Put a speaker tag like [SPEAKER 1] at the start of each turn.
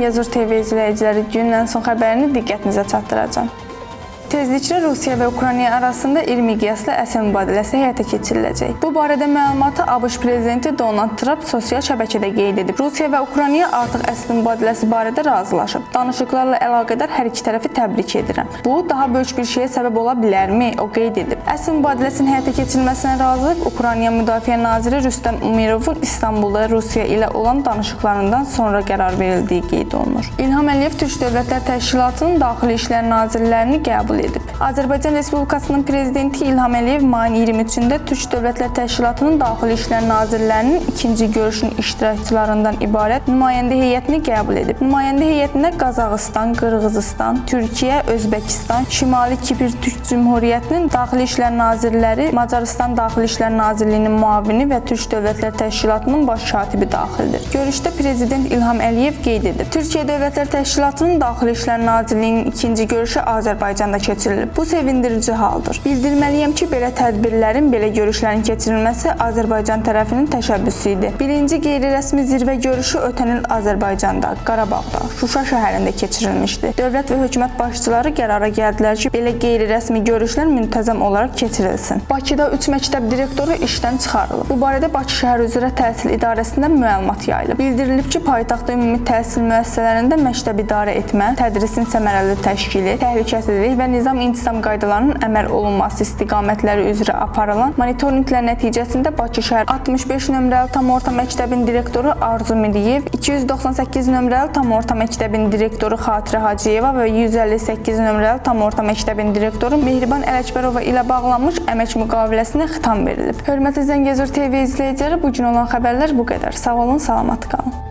[SPEAKER 1] Zəngəzur TV izləyiciləri, günün ən son xəbərini diqqətinizə çatdıracağam. Tezliklə Rusiya və Ukrayna arasında iri miqyaslı əsir mübadiləsi həyata keçiriləcək. Bu barədə məlumatı ABŞ prezidenti Donald Tramp sosial şəbəkədə qeyd edib. Rusiya və Ukrayna artıq əsir mübadiləsi barədə razılaşıb. Danışıqlarla əlaqədar hər iki tərəfi təbrik edirəm. Bu daha böyük bir şeyə səbəb ola bilərmi? O qeyd edib. Əsir mübadiləsinin həyata keçirilməsinə razılıq Ukrayna Müdafiə naziri Rüstəm Umerovun İstanbulda Rusiya ilə olan danışıqlarından sonra qərar verildiyi qeyd olunur. İlham Əliyev Türk Dövlətlər Təşkilatının Daxili İşlər Nazirlərini qəbul edib. Azərbaycan Respublikasının prezidenti İlham Əliyev mayın 23-də Türk Dövlətlər Təşkilatının Daxili İşlər Nazirlərinin ikinci görüşünün iştirakçılarından ibarət nümayəndə heyətini qəbul edib. Nümayəndə heyətində Qazaxıstan, Qırğızıstan, Türkiyə, Özbəkistan, Şimali Kipr Türk Cümhuriyyətinin Daxili İşlər Nazirləri, Macarıstan Daxili İşlər Nazirliyinin müavini və Türk Dövlətlər Təşkilatının baş katibi daxildir. Görüşdə prezident İlham Əliyev qeyd edib. Türkiyə Dövlətlər Təşkilatının Daxili İşlər Nazirliyinin ikinci görüşü Azərbaycanda keçirilib. Bu sevindirici haldır. Bildirməliyəm ki, belə tədbirlərin, belə görüşlərin keçirilməsi Azərbaycan tərəfinin təşəbbüsü idi. Birinci qeyri-rəsmi zirvə görüşü ötən il Azərbaycanda, Qarabağda, Şuşa şəhərində keçirilmişdi. Dövlət və hökumət başçıları qərara gəldilər ki, belə qeyri-rəsmi görüşlər müntəzəm olaraq keçirilsin. Bakıda 3 məktəb direktoru işdən çıxarılıb. Bu barədə Bakı şəhər üzrə təhsil idarəsindən məlumat yayılıb. Bildirilib ki, paytaxtda ümumi təhsil müəssisələrində məktəb idarə etmə, tədrisin səmərəli təşkili, təhlükəsizlik və nizam-intizam qaydalarının əməl olunması istiqamətləri üzrə aparılan monitorinqlər nəticəsində Bakı şəhər 65 nömrəli tam orta məktəbin direktoru Arzu Miriyev, 298 nömrəli tam orta məktəbin direktoru Xatirə Hacıyeva və 158 nömrəli tam orta məktəbin direktoru Mehriban Ələkbərova ilə bağlanmış əmək müqaviləsinə xitam verilib. Hörmətli Zəngəzur TV izləyiciləri, bu gün olan xəbərlər bu qədər. Sağ olun, salamat qalın.